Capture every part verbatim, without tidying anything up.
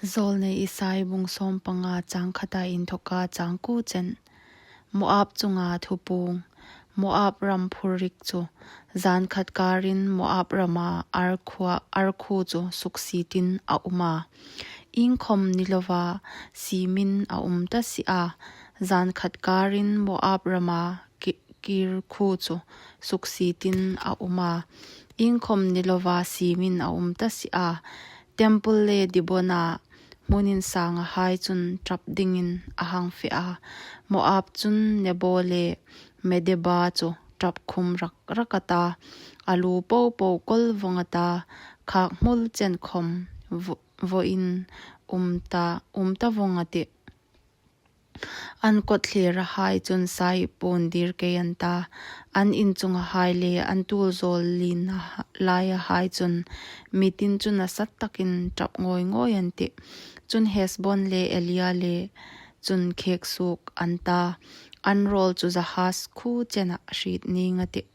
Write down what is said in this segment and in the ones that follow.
Zawlnei Isai bung sawmpanga chang khata inthoka chang kuo chen. Moab chunga thupuong. Moab ram phurrik chu zan khat karin Moab rama Ar khuo, Ar khuo chu suksietin a um a. Iengkhom ni lova siemin a um ta si a. Zan khat karin Moab rama Ki-, Kir khuo chu suksietin a um a. Iengkhom ni lova siemin a um ta si a. Tebol le Dibona hmun insanghai chun ṭap dingin a hang fe a. Moab chun Nebo le Medeba chu ṭap khum rak rak a ta. A lu po po kawl vawng a ta. Khak hmul chen khom vo-, voin um ta, um ta vawng a tih. An kawtthlirahai chun saiip puon dir kei an ta. An inchungahai le an tuolzawl lien laihai chun mi tin chu nasat takin ṭap ngawi ngawi an tih. Chun Hesbon le Eleale chun khek suok an ta. An rawl chu Jahaz khuo chena hriet ning a tih.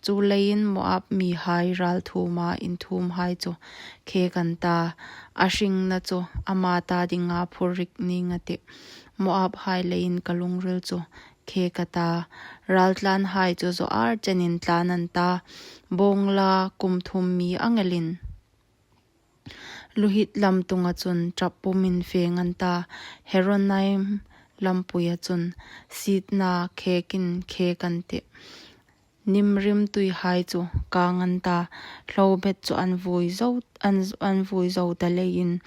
Chuleiin Moab mihai ralthuoma inthuomhai chu khek an ta. A hringna chu ama ta dinga phurrik ning a tih. Moabhai leiin ka lungril chu khek a ta. Raltlanhai chu Zoar chenin tlan an ta. Bawngla kum thum mi ang elin Luhit lam tunga chun ṭap pumin feng an ta. Heronaim lampuia chun sietna khekin khek an tih. Nimrim tuihai chu kang an ta. Hlobet chu an vui zo, an, an vui zo ta leiin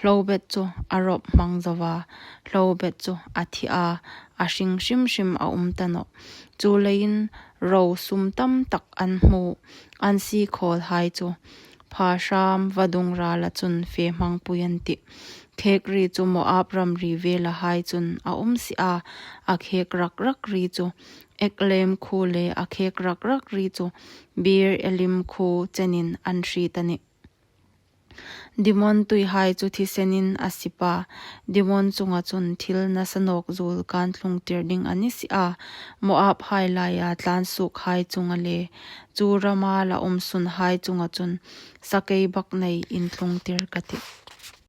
hlobet chu a rawp hmang zo a. Hlobet chu a thi a, a hring hrim hrim a um ta nawh. Chuleiin ro sum tam tak an hmu. An siekhawlhai chu pha hram vadung rala chun fe hmangpui an tih. Khek ri chu Moab ramri velahai chun a um si a. A khek rak rak ri chu Eglon khuo le a khek rak rak ri chu Beer Elim khuo chenin an hriet a nih. Dimon tuihai chu thisenin a sip a. Dimon chunga chun thil nasa nawk zuol kan tlungtir ding a ni si a. Moabhai laia tlan suokhai chunga le chu rama la um sunhai chunga chun sakeibaknei intlungtir ka tih.